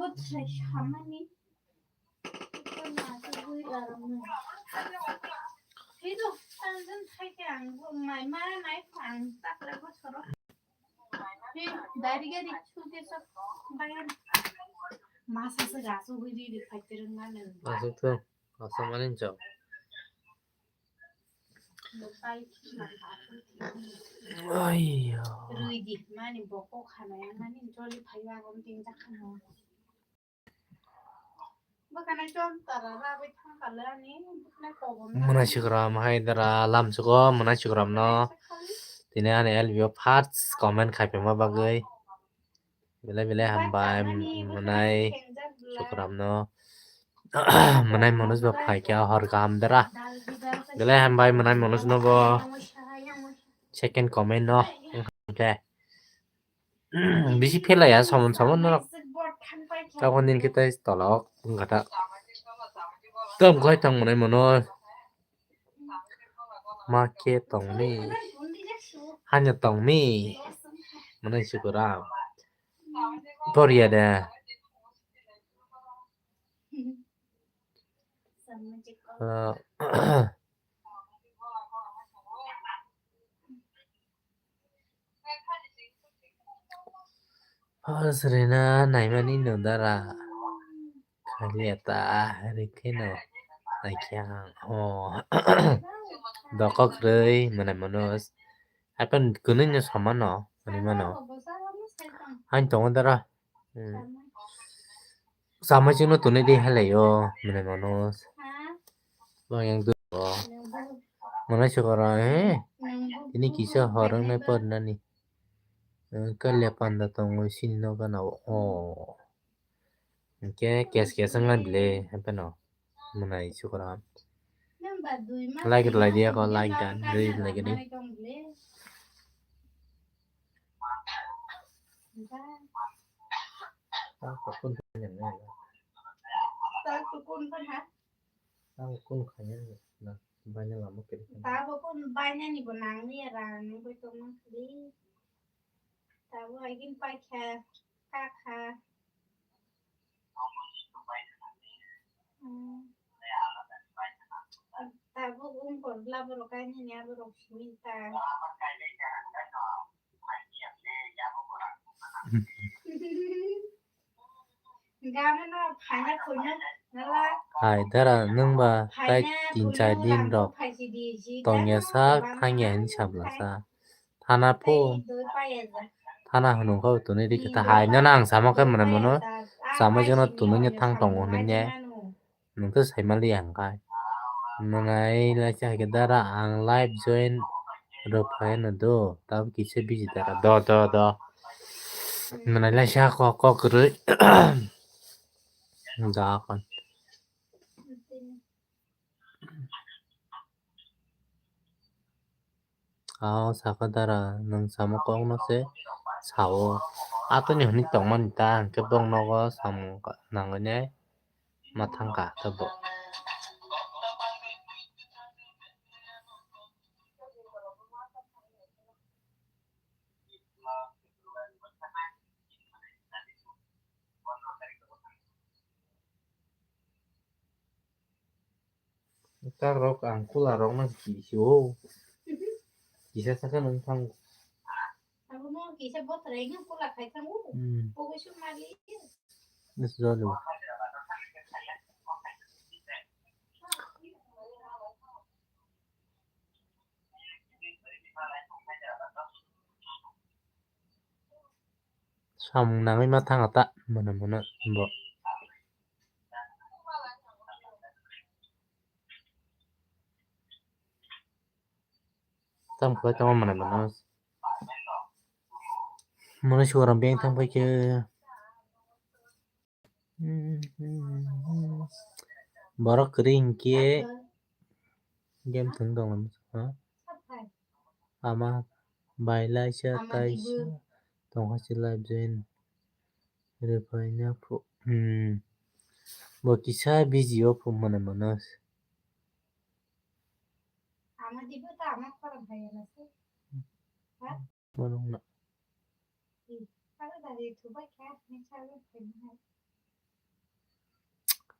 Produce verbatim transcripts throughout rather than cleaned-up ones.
Asuk thung, asuk mani chok. Aiya. Mwnai Sukram hai dara lamsugo Mwnai Sukram no. Tini ani L B o first comment khai phaima bagwi belai belai hambai Mwnai Sukram no. Mwnai Manoj bo phai kha hor kaham dara. Belai hambai Mwnai Manoj no bo second comment no. Bisi phelaya samon samon norok. Taboni hwnkhe tei tola o wngkha ta. Tamo khai tong mwnai mano. Ma khe tongmi. Hanya tongmi. Mwnai Sukram. Poriya de. Ah. First rina naimani no dara. Khaliya ta rikhe no. Naikhe ang. Oh. Doko kwrwi mwnai Manoj. Hapan kwnwi no samano. Ani mano. Hain tongo dara. Hmm. Samai chwngno tonwi di halaio, mwnai Manoj. Bo yang tu. Mwnai Sukram, eh? Tini kisa hor wngnai por nani. Eh, kalya panda tongo sini no gana o. Hwnkhe kes kes wngna bile, hapeno. Mwnai Sukram. Like rwlai di ako, like dan, rwlai gini. Tabuk kun bainani bo nangli ya rang nungwi tongma khali. Tabuk hai gini paikha, kakha. Hmm. Tabuk wngkor bla borok kainani aborok simi ta. Gamano phaina khuino nala. Hai dara nwng ba tai phaina tin char khuino din rok phaisi di ji tongya gana sak bang thangya hini sabla sa. Thana pho. Thana hwnwi khe tonwi rikha ta hai nang sama khe mwnai mano. Sama jano tonwi thang tongo hwnwi ne. Nwng khe sai maliya hwnkhai. Mwnai laisa hai khe dara ang live join rwphai hwno do. Tabuk kisa busy dara. Do, do, do. Mwnai laisa kok, kok kwrwi. Da kon. Ao sakha dara nwng samo kokno se sao. Atoni hwnwi tongmani ta hwnkhe bok nogo samung nangnai ma thangkha tabuk. Takrok ang kula rok no kisi o. Kisa saka nang thang. Abono kisa bothrai no kula khai thang o. Hmm. Pogo sung mali. Is jalo. Samung nangwi ma thanga ta mano mano bo. Tam khlai tamo mano mano. Mano suaram beng thang pai khe. Borok kwrwi hinkhe game thwng tong laimani, ha? Ama bailai sa taisa tongkha se live join rwphaina phu-, hmm. Bo kisa busy o phu mano mano. Mano wngna.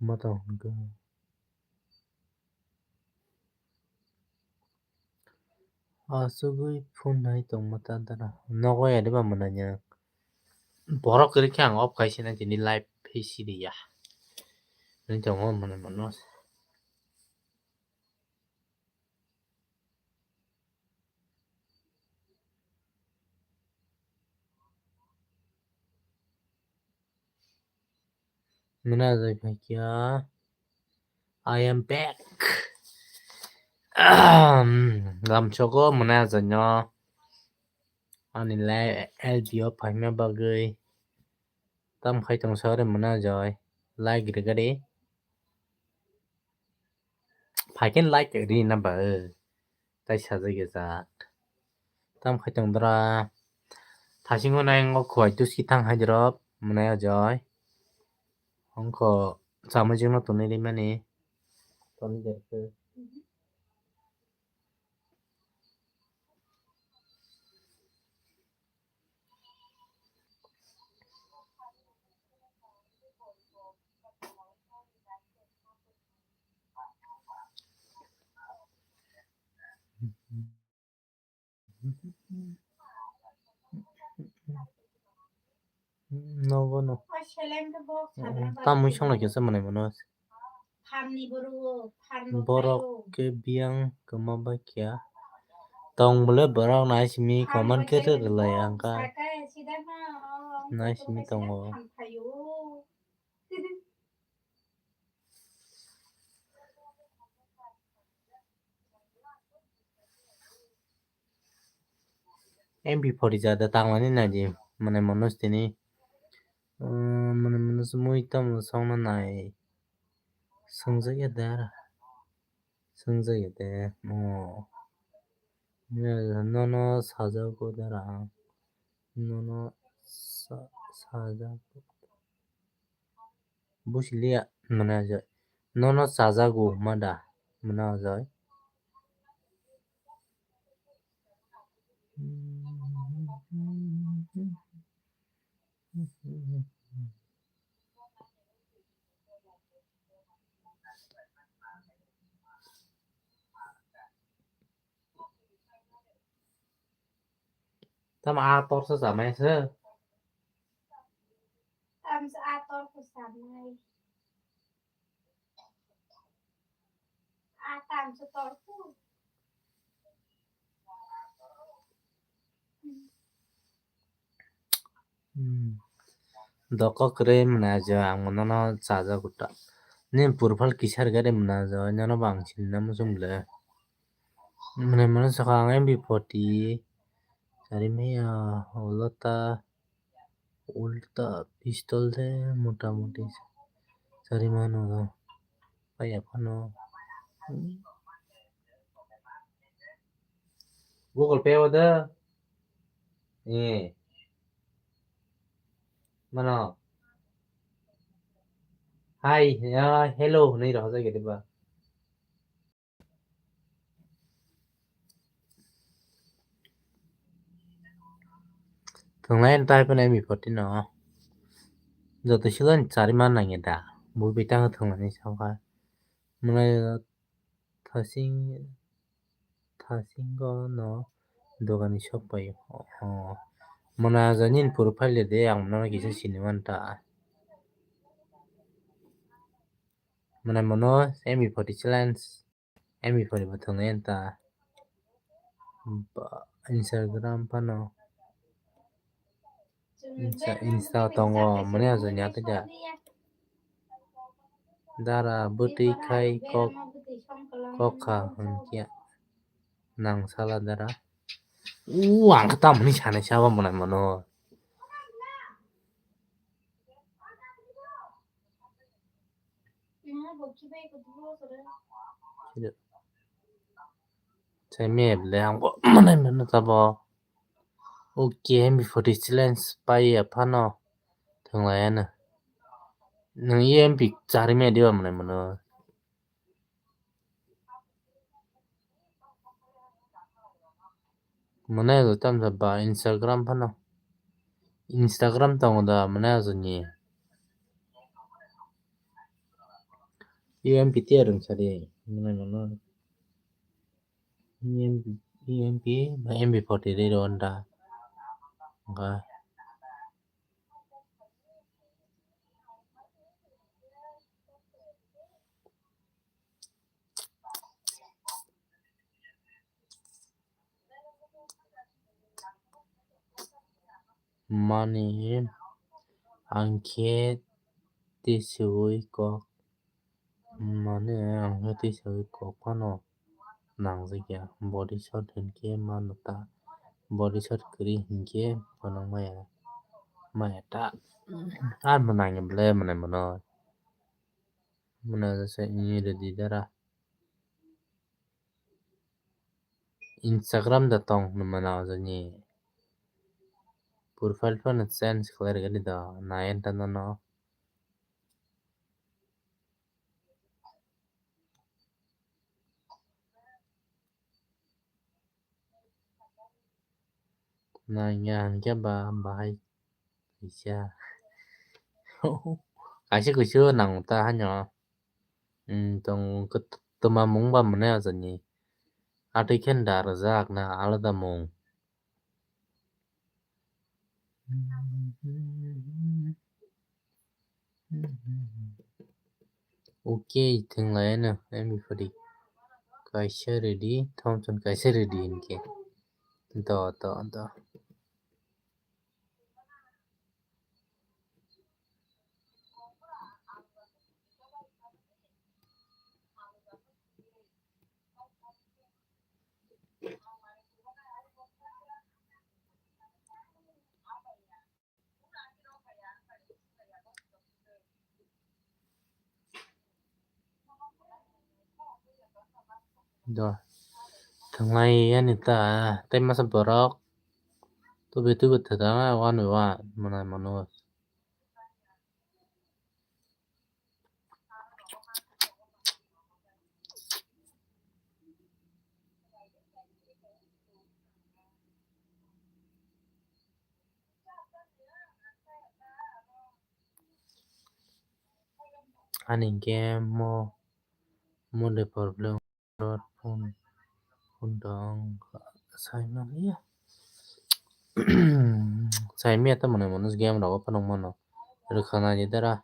Moto hwnkhe. Asugwi phone hai tongma ta dara. Nogo ya diba mwnanya. Borok kwrwi khe ang off khai sina tini live phi sidi ya. Nini tongo mwnai mano. Mwnai ajai phaikha. I am back. Lamsogo mwnai ajai no. Ani live L B o phaima bagwi. Tam khai tong sare mwnai ajai. Like rwgadi. Phaikhe like ri na ba, eh. Tai sajak ya jak. Tam khai tong dra. Thasingo nai ngo khwai tuski thang hai drop. Mwnai ajai. Ongkho chamui jingno tonwi rimani. Tonwi jerkhe. Nogo no. Tamui songla kisa mwnai mano. Borok khe biyang kwma bai kya. Tong bole borok nai simi comment khe rwlai ang kha. Nai simi tongo. M P forty jada tangmani naidi, mane Manoj tini, um, mane Manoj mui tamo songna nai, songjakya de, songjakya de, oh, nono sajago dara, nono sa-, sajago. Busi liya, mwnai ajai. Nono chajago hwnma da, mwnai ajai. Tamo a torso chamai se. Tamsa a torso chamai. A tamsa torso. Hmm. Doko kwrwi mwnai ajai, ang nono chajago ta. Nini profile kisa rwgari mwnai ajai, nono bo ang sinina muchung le. Mwnai mano saka ang M P forty. Sari maya, olo ta. Ulta pistol de mota moti sari mano do. Paya phano. Google Pay o da. Eh. Mano. Hi, ya, hello, nei rohorjak ya diba? Thwnglai tai phano M P forty no. Joto silo ni chari man nangya da. Bo bitang thwnglani saka. Mwnai thasing, thasingo no dogani sok pai. Oh. Mwnai ajai nini profile de ang mwnai kisa sini man ta. Mwnai mano M P forty challenge. M P forty bo thwnglai ta. Ba, Instagram phano. Insta, Insta tongo, mwnai ajai ya khe da. Dara bwtwi khai kok, kok kha hwn khe nang sala dara. U, ang khe tamoni sanai sabo mwnai mano. Sai map le ang bo manai mano tabo. Okay, M P forty challenge pai ya phano thwnglai ano. Nwng M P chari maya diba manai mano. Mwnai ajo tamsa ba Instagram phano. Instagram tongo da mwnai ajo ni. U M P tiya rwng sadi, mwnai mano. U M P, U M P ba M P forty rwui rw wanda. Wngkha. Mani ang khe tisui kok, mani ang khe tisui kok phano nangjakya. Body shot hinkhe mano ta, body shot kwrwi hinkhe bono maya, maya ta. Ar bo nangya ble mwnai mano. Mwnai jasa ini ready dara. Instagram da tong hwnwi mano o jani. Profile phano change khlai rwgani do, nai anta nono. Nangya hinkhe ba bahai kaisa. Kaisa kuisu nango ta haino. Hmm, tong khe twma mung ba mwnai o jani. Atwi khe da rwjak na alada mung. Okay, thwnglai no, M P forty kaisa ready, Thompson kaisa ready hinkhe. Do, do, do. Do. Thwnglai yani ta, tei masa borok. Tubi tubi thwda, one by one, mwnai mano. Ani game mo, mo de problem phone, phone dong, sai manya. Sai manya ta mwnai mano game rogo phano mano. Rwkha nai dara.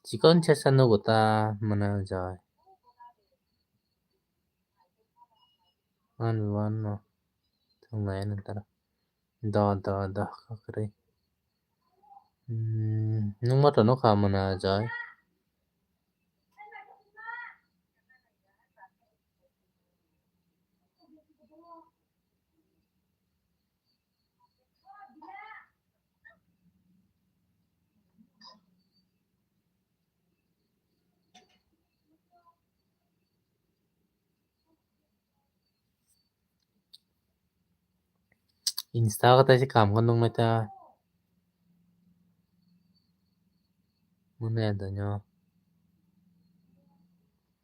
Chikon chesa nugo ta mwnai jai. Ani one no. Thwnglai ani tara. Do, do, do, kakrwi. Hmm, nung ma to nukha mwnai jai. Insta o kaisa kaham khe nuknai ta. Mwnai adaino.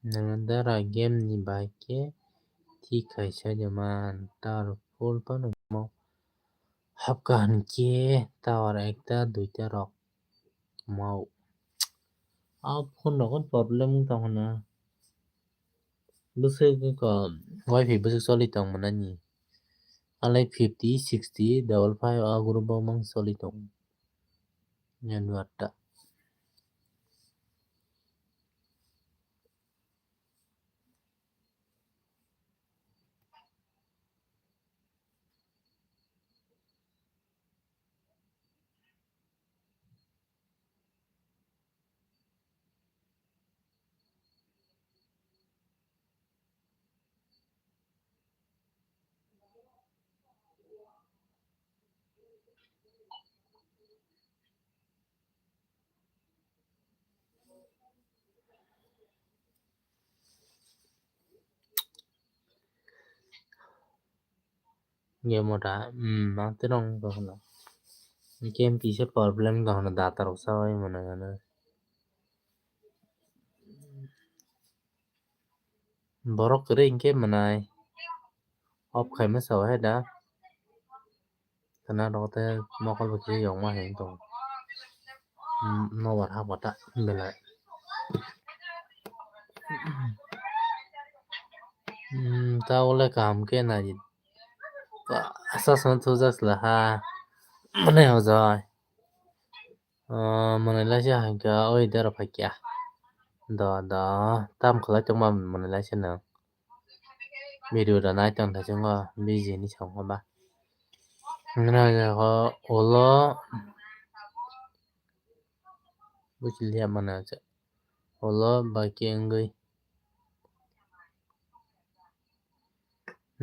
Nang dara game ni bai khe thik kaisa de man tower full phano mo hapkha hinkhe tower ekta duita rok mau. A phone rok problem wng tong hwnna. Bwswk wngkha wifi bwswk choli tong mwnani. Alai fifty, sixty, double five a group o mang choli tong. Network ta. Game o da, hmm, bang tirong wng tong hwnna. Game kisa problem wng tong hwnna, data rok sa bai mano gana. Borok kwrwi hinkhe mwnai. Off khaima sao hai da. Khwna rok tei mokol bai khe yongma hai wng tongo. Hmm, nobar hapkha ta belai. Hmm, ta wle kaham khe nai. Ba, asa sana thujak sla ha. Mane hojai. Ah, mane laisa hai kha, oi dara phai kya. Da, da, tam khlai tongma mane laisa nang. Video da nai tong thai chungo, busy ni song ba. Mane hojai ho, olo. Buchiliya mane hojai. Olo ba khe wngwi.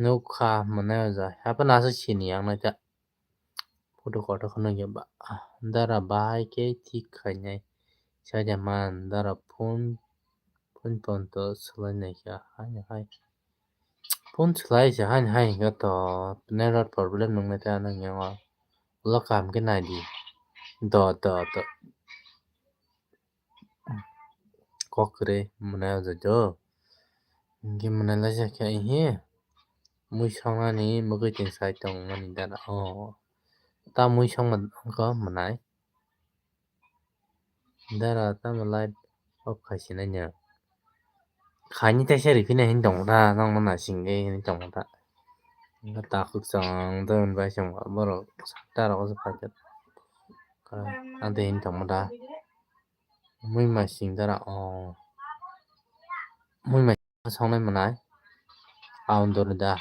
Nukha mane hojai. Haphano aswk sini yang nai ta. Photo kotor kheno ya ba. Dara bahai khe thik khainai. Saida man dara phone, phone ponto swlai nai kha. Hai hai. Phone swlai se hai hai hwnkhe to network problem nungnai ta nang yango. Ulo kaham khe nai di. Do, do, do. Kok kwrwi mwnai o jaga o. Hwnkhe mwnai laijak khe, ehe. Mui songnani mugwi tong sai tongmani dara. O, ta mui songma wngkha mwnai. Dara tamo light off khai sinai no. Khaini teisa riphinai hinwi tongkha, nokno naisingwi hinwi tongkha. Wngkha takhuk chwng tei hwnbai chwng borok sata rok se paikha. Ang tei hinwi tongkha. Mui masing dara o. Mui masing songnai mwnai. Aundor da.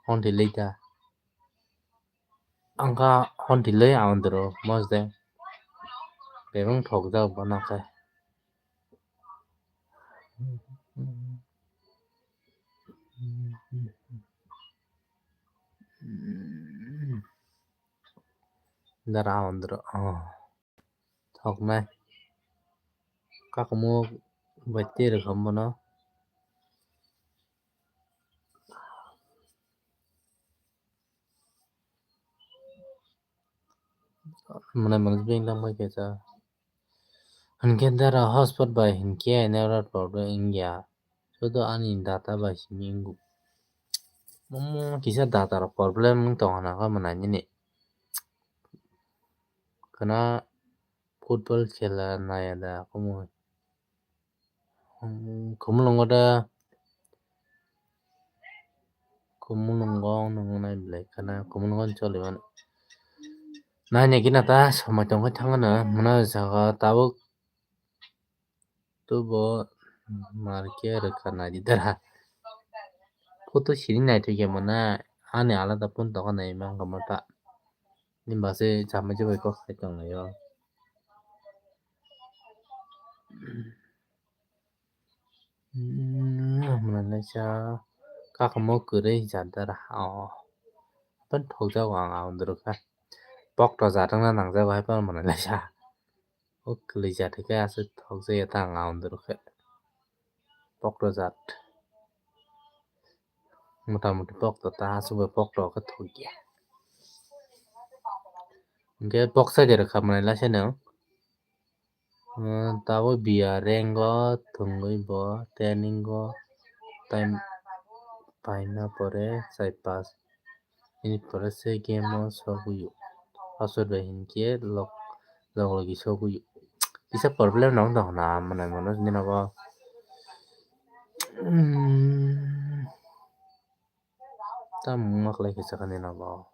Honti lei da. Angkha honti lei aundro mosde. Bebeng thok jak bono khe. Dara aundro. Oh. Thoknai. Kakamo bai tei rwkha bono. Mwnai mwnai beng lang bai khe cha. Hinkhe dara hotspot bai hinkhe network problem wngya. Sudu ani data bai simi wngo. Omo kisa data rok problem wng tong hwnka mwnai nini. Khwna football khela naiya da omo. Hmm, khumulwngo da. Khumulwngo nwngnai belai khwna khumulwngo choli mano. Naina gina ta somai tongwi thangmano mwnai jaga tabuk. Tubo marke rwkha naidi dara. Photo sini naithokya mwnai. Ani alada phone tongkha nai mangkha mata. Ni base chamai je bai kok sai tonglaio. Hmm, mwnai sa kakamo kwrwi jat dara. Oh. Pen thokjago ang aundro kha. Pokto jat wngna nangjago hai phano mwnai laisa. O kwlwi jat khe aswk thokjaya ta ang aundro khe. Pokto jat. Mota moti pokto ta aswk bai pokto khe thokya. Hwnkhe poksa de rwkha mwnai laisa no. Hmm, tabuk biya rengo thwngwi bo training o time paina pore chai pas minute pore se game o sogwi o. Aswk bai hinkhe log log logi sogwi o. Kisa problem no wng tong hwnna mwnai mano nini bo. Hmm. Tamo wngma kwlai khe sakha nini bo.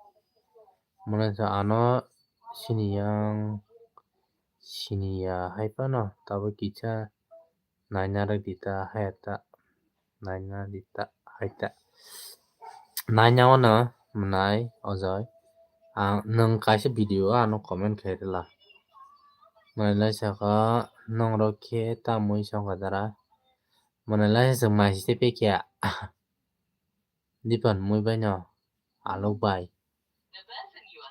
Mwnai sa ano sini yang sini ya hai phano tabuk kisa naina rwdi ta hai ta naina di ta hai ta naina ono mwnai ojoi ang nwng kaisa video o ano comment khai rwla mwnai lai sakha nongrok khe tamwi songkha dara mwnai lai se chwng mai se tei pekya. Dipan mui bai no alok bai.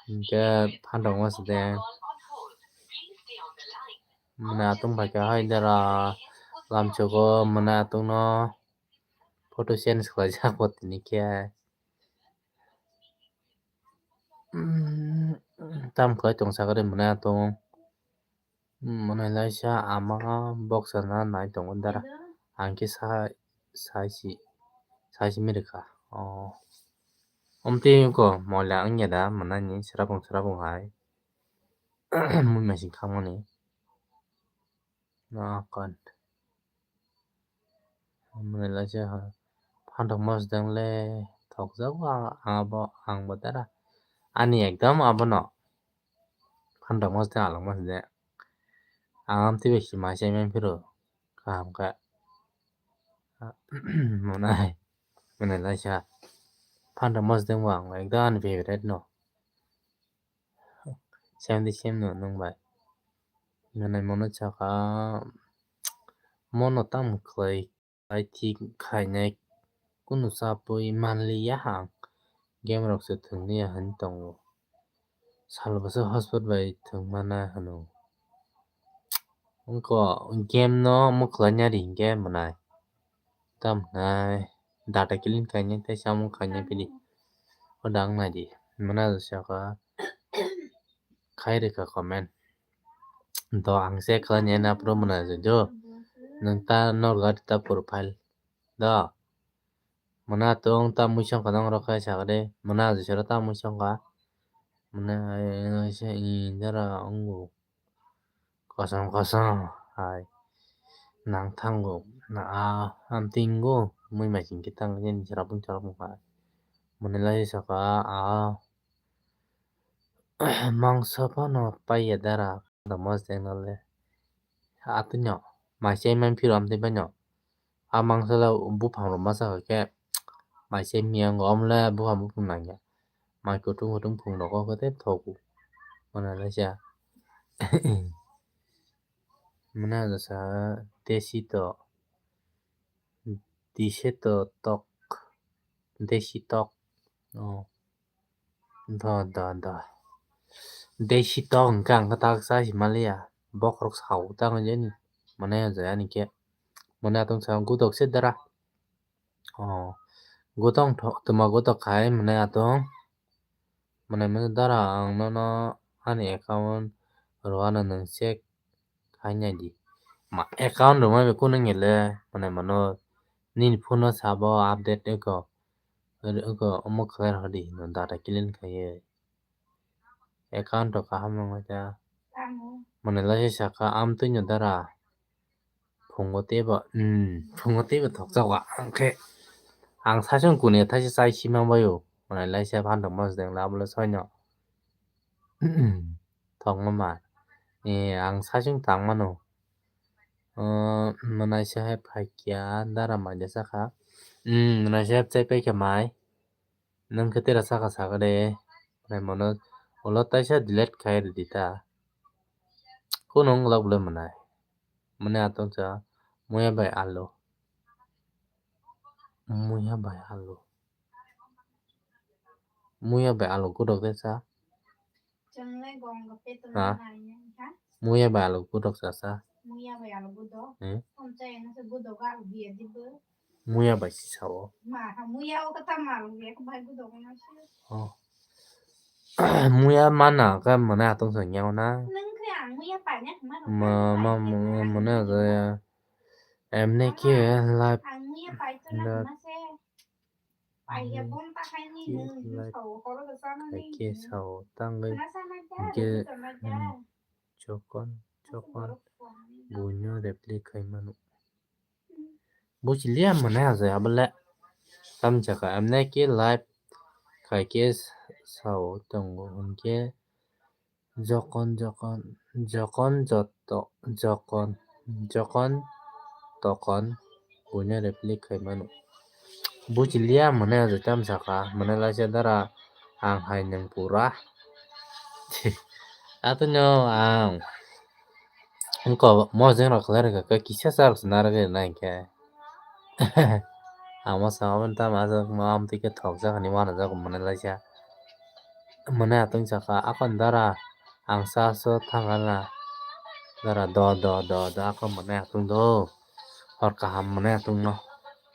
Hingke phantok ma side. Mane atung bai kha hai dara lamsogo mane atung no photo change khlai jak bo tini khe. Tam khlai tong sakha de mane atung. Mwnai laisa ama boksa na nai tongo dara. Ang khe sa, saisi, saisi mirikha. Oh. Omtwi ko moila wngya da mwnani srapung srapung hai. Mui masing khangmani. Nakon. Mwnai laisa ha. Phantok mosdeng le thokjago ang, ang abo, ang bo dara. Ani ekdom abono. Phantok mosdeng alok mosdeng. Ang amtwi bai si mai chai mani phiro. Kaham kha. Mwnai. Mwnai laisa. Phantok mosdeng bo ang ekdom ani favorite no. Seventy sem no nung bai. Mwnai mono saka. Mono tam khlai. Bai thik khainai kunu chapwi manliya ang. Game rok se thwngya hwn tongo. Salbwswk hotspot bai thwngmana hwno. Wngkha game no omo khlaina ri hinkhe mwnai. Tam hwnai data clean khainai tei samung khainai pili. O dang naidi. Mwnai saka khai rwkha comment. Do ang se khlainai na pro mwnai do. Nwng ta nor gari ta profile. Do. Mwnai atwng ta mui songkha nang rok khai sakha de. Mwnai aji sero ta mui songkha. Mwnai ai se i dara wngo. Kosom kosom hai. Nang thango. Na a am tingo. Mui mai singkhe tang jeni sarapung sarapung hai. Mwnai lai saka a. Mangso phano paiya dara. Damo jengle. Atwino. Mai se man phiro amtwi baino. A mangsa le buphang rok masa khe mai se miyango omo le buphang buphang nangya. Mai kutung kutung phung rok khe tei thogo. Mwnai laisa. Mwnai jasa desi to. Dise to tok. Desi tok. Oh. Do do do. Desi tok hwnkhe ang khe tak cha si manliya. Bokhorok sao ta wng jani. Mwnai o jaya ni khe. Mwnai atwng sa gutok se dara. Oh. Gutok thok twma gutok khai mwnai atwng. Mwnai mwnai dara ang nono ani account rwano nwng check khai nai di. Ma account rwma bai kunu ngele mwnai mano nini phone o sabo update eko. Eko omo khlai rw di hino data clean khaiwi. Account rok kaham wngkha. Mwnai laisa saka amtwino dara. Phungo teibo, hmm, phungo teibo thokjago. Ang khe, ang saichung kuni thaisa chai sima baio. Mwnai laisa phantok mosdeng le abole soino. Thokma ma. Eh, ang saichung tang mano. Oh, mwnai se hai phaikya, dara mai de sakha. Hmm, mwnai se hai chai paikha mai. Nwng khe tera saka saka de, nai mano ulo taisa delete khai rwdi ta. Kunu wng glak bwle mwnai. Mwnai atwng cha muya bai alu. Muya bai alu. Muya bai alu kudok de cha. Ha? Muya bai alu kudok cha cha. Hmm? Muya bai si sao. Oh. Muya mana ka mwnai atwng sa nyao na. Ma, ma, mwnai ka ya. Emne ke life. Life. Hai ke sao tangwi hingke, hmm, chokon chokon buino reply khai mano. Buchiliya mwnai ajai abole. Tamjaka amne ke live khai ke sao tongo hingke jokon jokon jokon joto jokon jokon tokon buino reply khai mano. Buchiliya mwnai ajai tamsaka mwnai laisa dara ang hai nwng pura. Atwino ang wngkok mojeng rok khlai rwkha khe kisa cha rok se narwgwi rwna hinkhe. Ang ma sama bini tamo aswk ma amtwi khe thokjak hinwi uanajak mwnai laisa. Mwnai atwng saka akon dara ang sa so thangana dara do do do do akon mwnai atwng do. Hor kaham mwnai atwng no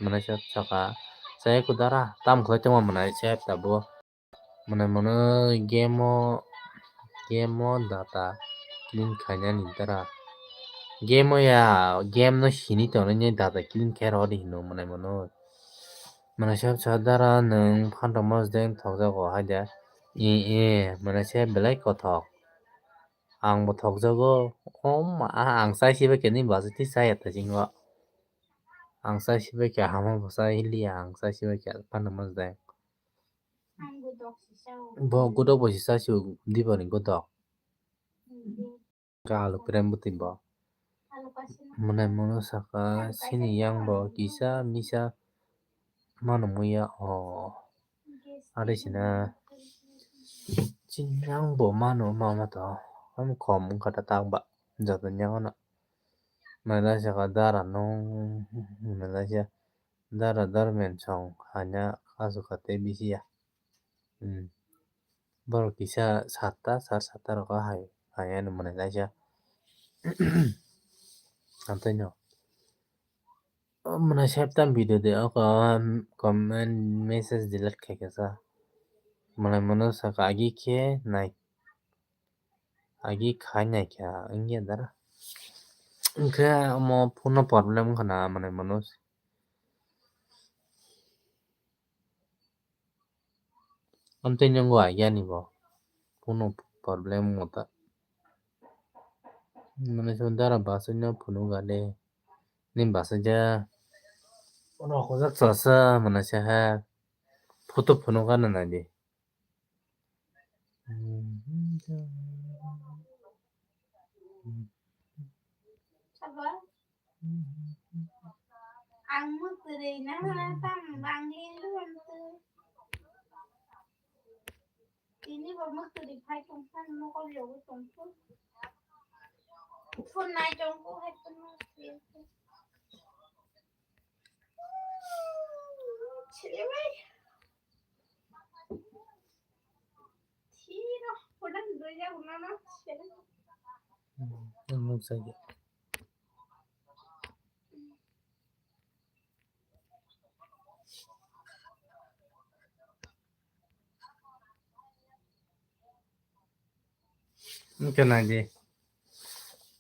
mwnai sa saka chai ku dara tam khlai tongma mwnai se tabuk. Mwnai mwnai game o game o data clean khainani dara. Game o ya game no sini tongnai data clean khe rw di hino mwnai mwnai. Mwnai sab sa dara nwng phantok mosdeng thokjago hai de. E e mwnai se belai kothok. Ang bo thokjago. O ma ang chai sibai khe nini bwswk twi chaya thasingo. Ang chai sibai kha, hama bo chai liya, ang chai sibai kha, phano mojai. Ang godok si chao. Bo godok bo si chai si o, dibani godok. Hmm. Ka alu krem bwtwi bo. Alu kasina. Mwnai mano saka, alu sini kaisa yang bo kisa misa mano muya o. Are sina. Chini yang bo mano mama to. Am khom wngkha ta tak ba. Joto ni yang no. Mwnai lai saka dara nung. Mwnai lai sa dara darmen song hanya kasu kate bisi ya. Hmm. Borok kisa satta, sar satta rogo hai, hai ano mwnai laisa. Amtwino. O mwnai septam video de oko, comment message delete khai kasa. Mwnai mano saka agi khe nai, agi khai nai kha wngya dara. Wngkhe omo phone no problem wngkha na mwnai mano. Amtwi nwngo aigani bo. Phone no problem wngmo ta. Mwnai se dara bus no phunuk gale. Ni bus ja. Ono hojak sasa mwnai se ha. Photo phunuk gana nai di. Sabo? Ang mwtwrwi nahana tamo bangli lwng twi. Tini bo mwtwrwi phai tongkha, mokol yogwi tongkha. Phone nai tongkha hai phone no. Chili bai. Thino, photo doi ja uno no. Ang nuk sai. Wngkha nai di.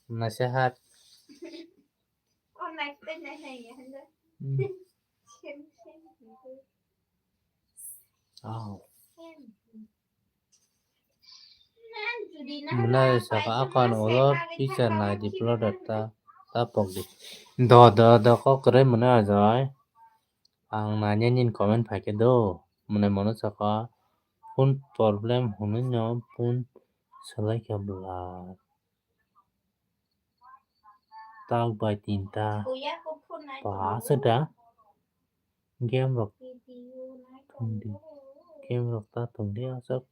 Naisa hat. Oh, nice, nice, nice, nice. Hmm. Same, same. Oh. Mwnai saka akan ulo pisa nai di plot ta, ta pok di. Do, do, do, kok kwrwi mwnai ajai. Ang nai nini comment phai khe do. Mwnai mano saka phone problem hwnwi no phone swlai kha bwla. Tak bai tinta. Ba se da. Game rok tong di. Game rok ta tong di aswk.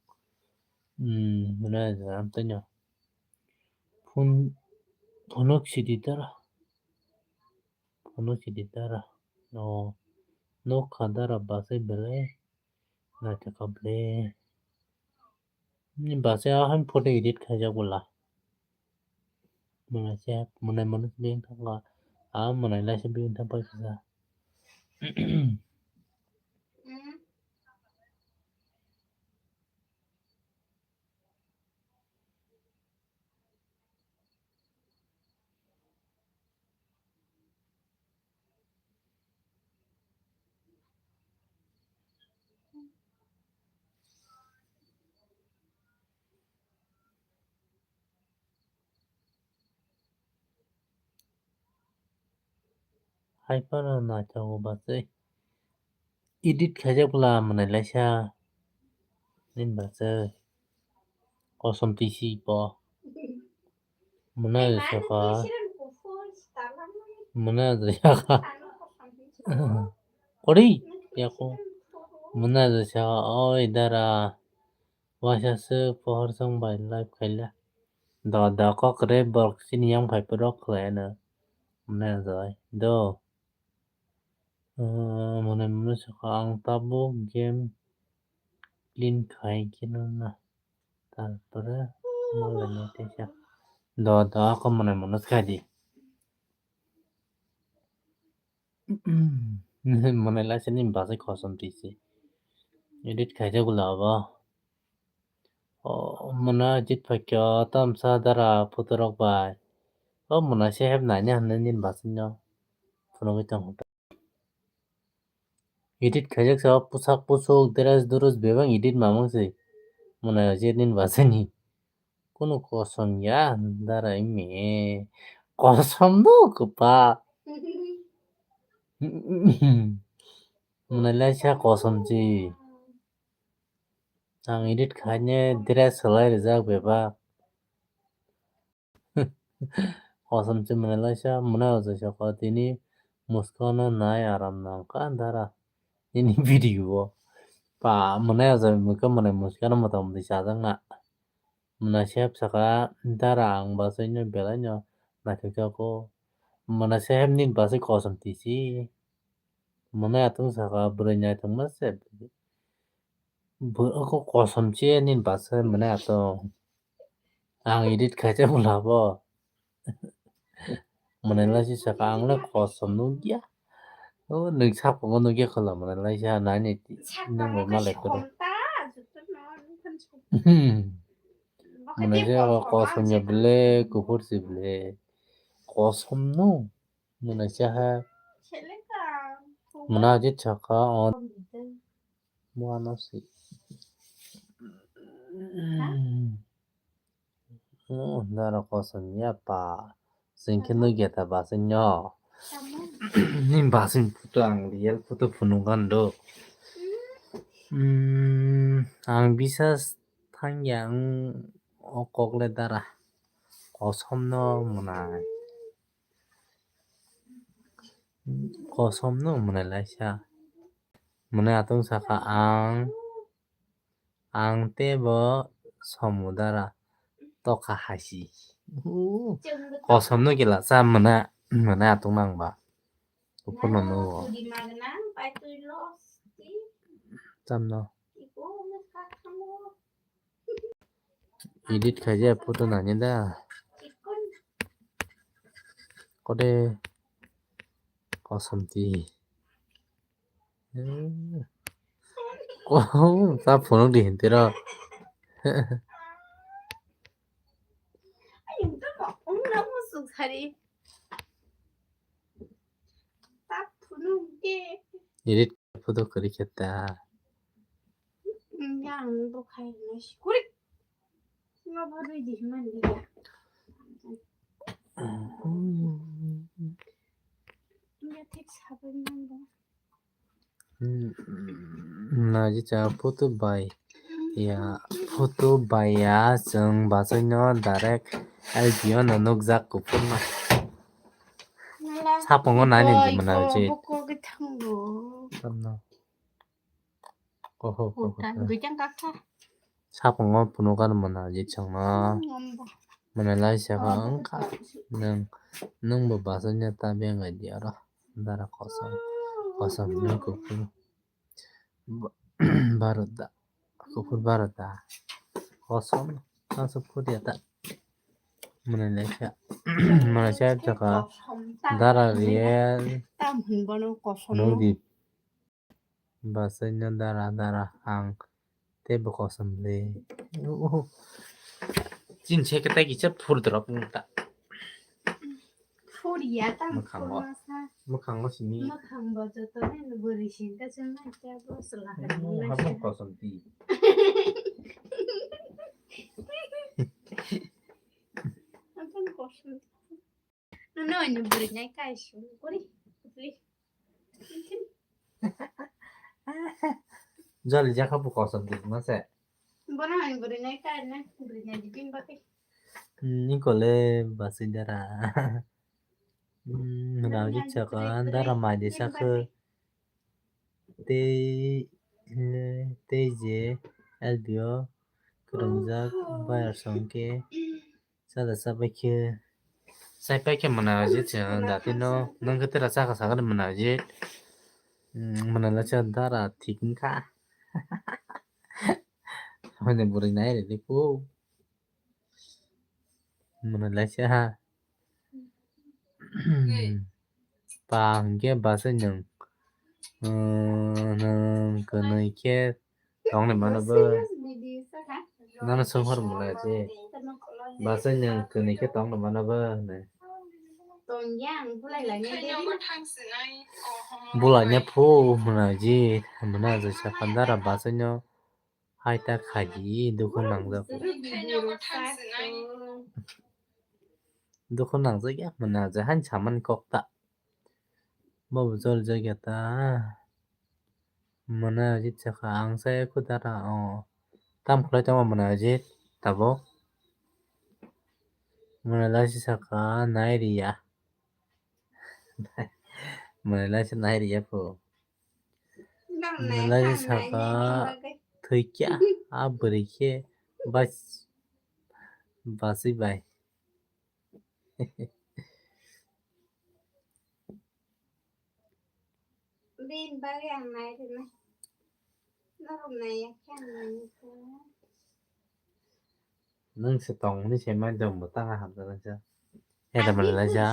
Hmm, mwnai ajai amtwino. Phone, phone sidi dara. Phone sidi dara. No, nokha dara bus belai. Naithok kha ble. Ni bus ahai photo edit khaijak bwla. Mwnai se, mwnai mano bini thangkha. Ah, mwnai lai se bini thang pai kha. Hai phano naithogo bachai. Edit khaijak bwla mwnai laisa. Nini bachai. Kosom twi si bo. Mwnai saka. Mwnai saka. Kori. Yako. Mwnai saka. Oi dara. Waisa se pohor song bai live khaila. Da da kok re borok sini yang phai poro khlai ano. Mwnai jai. Do. Mwnai mwnai saka ang tabuk game clean khai khe no na. Tarpore malai no teisa. Do do ako mwnai mwnai khai di. Mwnai lai sini bachai kosom twi si. Edit khaijak bwla abo. O mwnai edit phaikhe o tamsa dara photo rok bai. O mwnai se heb naina hinwi nini bachai no phunugwi tongo. Edit khaijak sa o pusak pusuk dress dress bebak edit mamang se. Mwnai o je nini bachai ni. Kunu kosom ya dara imi. Kosom do kwpa. Mwnai laisa kosom chi. Ang edit khaine dress swlai rijak bebak. Kosom chi mwnai laisa, mwnai o jaisa ko tini muskano nai aram nang ka dara. Ini video o. Pa mwnai o jai mwnai muskano mota moti chajak na. Mwnai sep saka dara ang basai no belai no naithok jago. Mwnai sep nini basai kosom tisi. Mwnai atung saka bwrwi naithok ma se. Bo-, oko kosom che nini basa mwnai ato. Ang edit khaisa bwla bo. Mwnai laisa saka ang le kosom nukya. O nwng sapungo nukya khola mwnai laisa nani nwng bai malai koro. Mwnai se kosom ya bwle kuphur si bwle. Kosom no mwnai se ha. Mwnai je saka o. Buano si. Oh, dara kosom ya pa. Singkhe nugya ta basing nyo. Ni basing photo ang real photo phunukgan do. Hmm, ang bisas thangya ang o kokle dara. Kosom no mwnai. Kosom no mwnai laisa. Mwnai atung saka ang, ang tei bo somu dara tokha hasi. Kosom no gila cha mwnai, mwnai atung nang ba. Kuphur no nugo. Tam no. Edit khaijak photo nani da. Kode kosom ti. Ko ta phunuk di hintiro. Edit photo kwrwi khe ta. Yang bo khai na sikuri. Nga bo rui di man di ya. Ya thik sabai man bo. Hmm, naji cha photo bai ya, photo bai ya, chwng bachaino direct L P O no nukjak kuphurma. Sapungo nani di mwnai je. Buko githang bo. Tamno. Oho, oho, oho. Sapungo phunukgano mwnai je chwngno. Mwnai lai saka wngkha. Nwng, nwng bo bachaino ta bengai di oro. Dara kosom, kosom ni kuphur. Ba-, barota, kuphur barota. Kosom, kosom phurya ta. Mwnai lai kha. Mwnai sa jaka dara real. Tam hin bono kosom. Nudi. Bachaino dara dara ang. Tei bo kosom le. Uhu. Chini se khe tai kisa phur drop wng ta. Phur ya ta mwkhango. Phur masa. Mwkhango simi. Mwkhang bo joto ne bwrwi sin ta chwng nai ta bo swla. Uhu, habang kosom ti. Habang kosom. Nono ini bwrwi nai kai su kuri. Jali jakha bu kosom di mase. Bono ini bwrwi nai kai na bwrwi nai di bini bagwi. Hmm, ni kole basi dara. Hmm, rauji chaka dara mai di sakhe. Tei, tei je L P O kwrwngjak bayar song khe. Sada sabai khe, sai pai khe mwnai je chwng dati no, nwng khe tera chakha sakha de mwnai je, mwnai la cha dara thik wngkha. Hwnwi bwrwi nai rwdi kho. Mwnai la cha ha. Pa hwnkhe bwsai nwng, nwng kwnwi khe tongni mano bo. Nano swnghor mwnai je. Bwsai nwng kwnwi khe tongni mano bo hwnwi. Bulaina phu mwnai je, mwnai je sakha dara bwsai no. Hai ta khaidi dukhu nangjak. Dukhu nangjak ya mwnai je hain samani kok ta. Bo bo jol jagya ta. Mwnai ajit saka ang sai kudara o. Tam khwlai tongma mwnai ajit tabuk. Mwnai laisi saka nai riya. Mwnai laisi nai riya pho. Mwnai laisi saka thwikya a bwrwi khe bas basi bai. Bini bagwi ang nai rwnai. Norok naiya khe ang nai rwnai. Nwng se tongmani se mai tong bo tanga hamjaknai sa. He da mwnai laisa.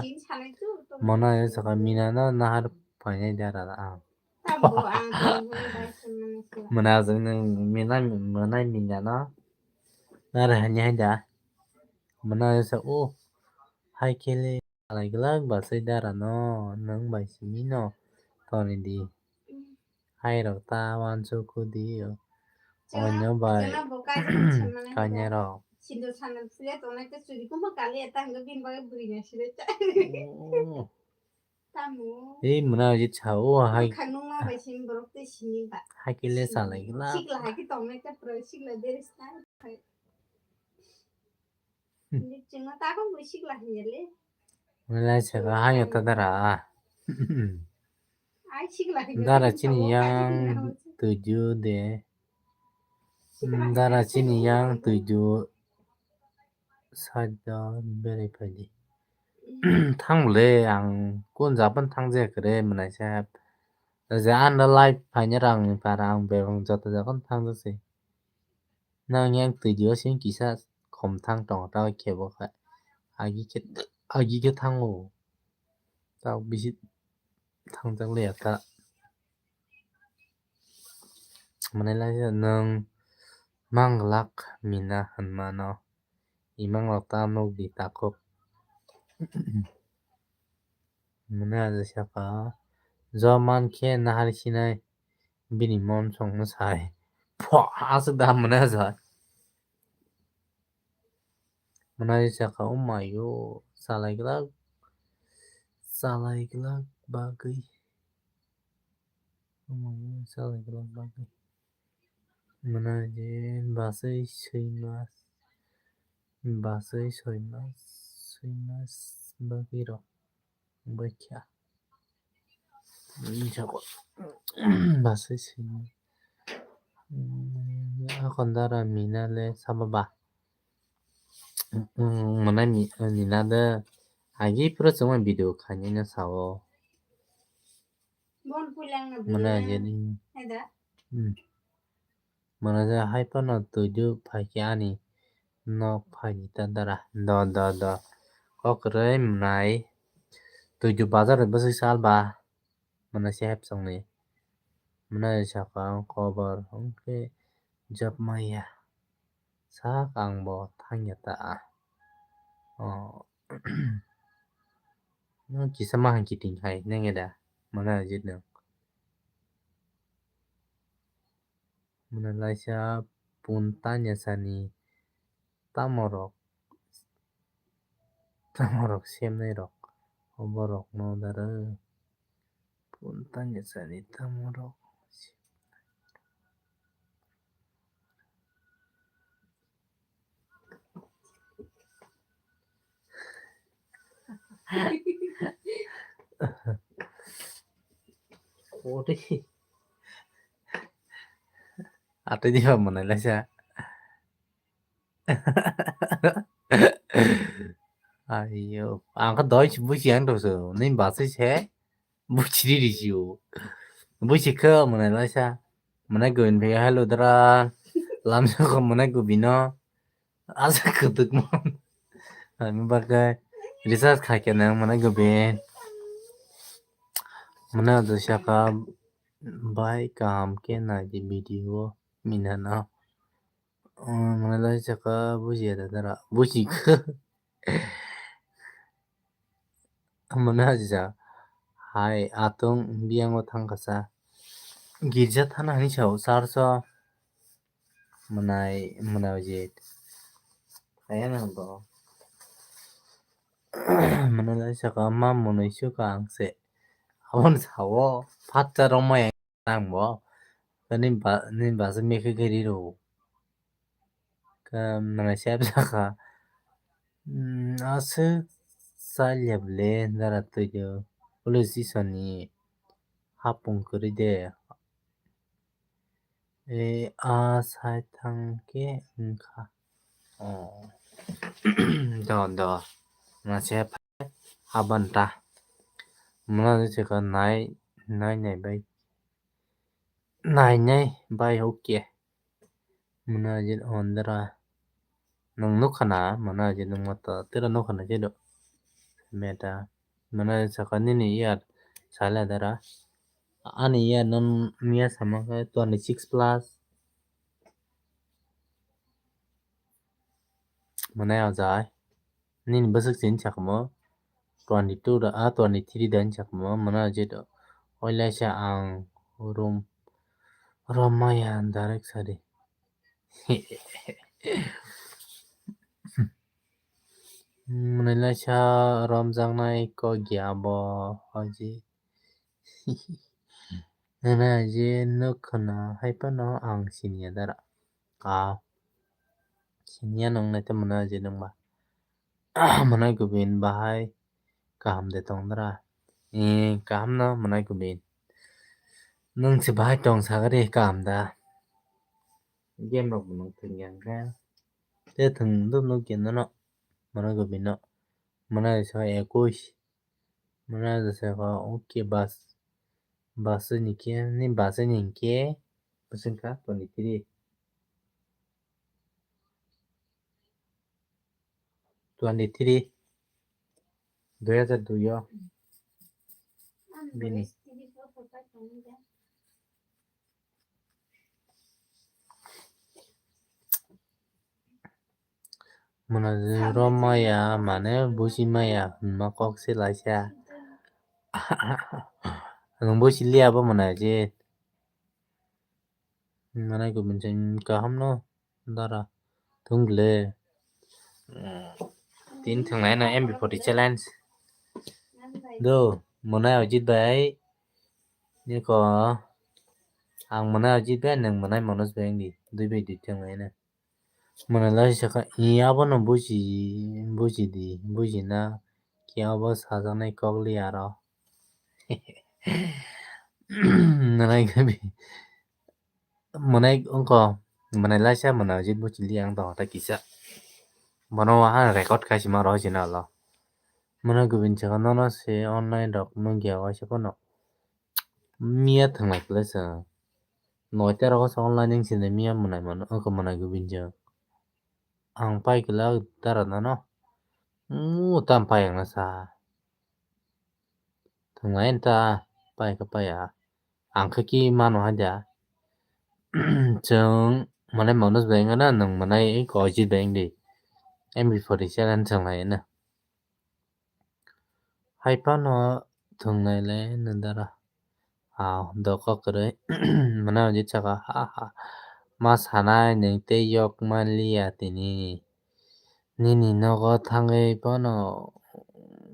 Mwnai saka mina no nahar phainai da ra ang. Mwnai aswk nwng mina mwnai mina no nahar hainai da. Mwnai sa o hai khe le. Salai glak bwsai dara no nwng bai simi no toni di. Hai rok ta uansuk di o. Onyo bai kanya rok. Sindur sandal phulya tongnai tei churi kuma kali eta hwnkhe bini bagwi bwrwi nai sile cha. Oh. Tamo. Ei mwnai ojit sa o hai. Khang nungma bai simi borok tei simi ba. Hai kile salai glak. Sikla hai khe tongnai tei pura sikla dere sna. Chwngno tabuk bo sikla hinya le. Wala saka hayo ta dara. Ai sikla hinya. Dara chini yang tuju de. Dara chini yang tuju. Sajda berai phaidi. Thang le ang kun japan thang je kre mwnai sa. Je anda live phaina rang ni para ang bebang joto japan thang je se. Nang yang twi dio sing kisa khom thang tongo ta kebo kha. Agi khe, agi khe thango. Ta bisi thangjak le ya ta. Mane lai nwng manglak mina hwnmano. Imang rok ta nuk di takhuk. Mane aja saka. Jo man khe nahar sinai. Bini mon songno sai. Pho, aswk da mwnai aja. Mwnai saka, "Oh my God, salai glak, salai glak bagwi. Oh my God, salai glak bagwi." Mwnai je basai soi mas, basai soi mas, soi mas bagwi rok. Baikha. Basai sini. Akon dara mina le saba ba. Mana mina de. Agi pura chuma video khani na sao. Mana jadi. Mwnai je hai phano twidu phaikhe ani nok phaidi ta dara. Do, do, do. Kok kwrwi mwnai. Twidu bazar bai bwswk sal ba. Mwnai se hepsongni. Mwnai saka ang kobor hwnkhe job maya. Sak ang bo thangya ta. Oh. Nwng kisa ma hwn kiting hai nengya da? Mwnai ajit nwng. Mwnai laisa pun tanya sani tamo rok, tamo rok semnai rok, obo rok no dara pun tanya sani tamo rok. Ori. Atwi diba mwnai laisa. Ayo, ang kha doi busi ang doso. Nini basai se. Buchiri risi o. Buchi khe mwnai laisa. Mwnai gubin phi hello dara. Lamsa kho mwnai gubino. Asa kutuk mo. Ami bakai. Research khai khe nang mwnai gubin. Mwnai do saka bai kaham khe nai di video mina no. Mwnai lai saka buji ya dara. Buji khe. Mwnai aja hai atwng biyango thangkha sa. Girja thana hinwi sao church o mwnai mwnai je. Ayang bo. Mwnai lai saka ma mwnai suka ang se. Aboni sao phatsa rwmaya nang bo. Nini ba, nini basa mekhe khe riro. Ka mwnai sep saka. Hmm, aswk chaliya bwle dara twido. Police station ni hapung kwrwi de. E, a sai thang khe wngkha. Oh. Do, do. Mwnai se phai aboni ta. Mwnai se ka nai, nai, nai bai. Nai, nai bai, okay. Mwnai je ondra. Nwng nukha na, mwnai je nwng moto, tera nukha na je do. Meta. Mwnai saka nini year sala dara. Ani year nang miya sama khe twenty six plus. Mwnai ajai. Nini bwswk chini sakmo twenty two da, ah, twenty three da hinwi sakmo, mwnai je do. Oilaisa ang rom, romaya direct sadi. Mwnai laisa romjaknai kok ya bo, oji. Nana je nuk khna hai phano ang siniya dara. Ah, siniya nung nai tei mwnai je nung ba. Mwnai gubin bahai kaham de tong dara. Eh, kaham no mwnai gubin. Nung se bahai tong sagari kaham da. Game rok bo nung thwng yang khe. Te thwng do nuk ya nono. Mwnai gubin no. Mwnai sa ekush. Mwnai sa ka, okay, bas. Bas ni khe, ni bas ni khe. Bwswng kha twenty three. Twenty three. Dui hajar dui o. Bini. Mwnai rom maya, mane buji maya, hwnma kok se laisa. Nwng buji liya bo mwnai je. Mwnai gubin se kaham no dara. Thung le. Tin thwnglai no M B forty challenge. Do, mwnai Ajit bai. Niko, ang mwnai Ajit bai, nwng mwnai Manoj bai wngdi. Dui bai dui thwnglai no. Mwnai lai saka, i abono buji, buji di, buji na. Ki abo sajaknai kok li aro. Mwnai gabi. Mwnai wngkha, mwnai laisa mwnai Ajit buchili ang tong ta kisa. Bono wahan record khaisima rw sina lo. Mwnai gubin saka nono se online rok nukya waisa phano. Miya thwnglai kwlai sa. Noita rogo sa online wng sini miya mwnai mano wngkha mwnai gubin saka. Ang pai kwlai dara nano. Mu tam pai ang na sa. Thwnglai ta pai kha pai ya. Ang khe ki mano hai da. Chwng mwnai Manoj bai wngna, nwng mwnai Ajit bai wngdi. M B forty seven thwnglai na. Hai phano thwnglai le nw dara. Ah, doko kwrwi. Mwnai Ajit saka, ha ha. Ma sanai nwng tei yok manliya tini. Nini nogo thangwi phano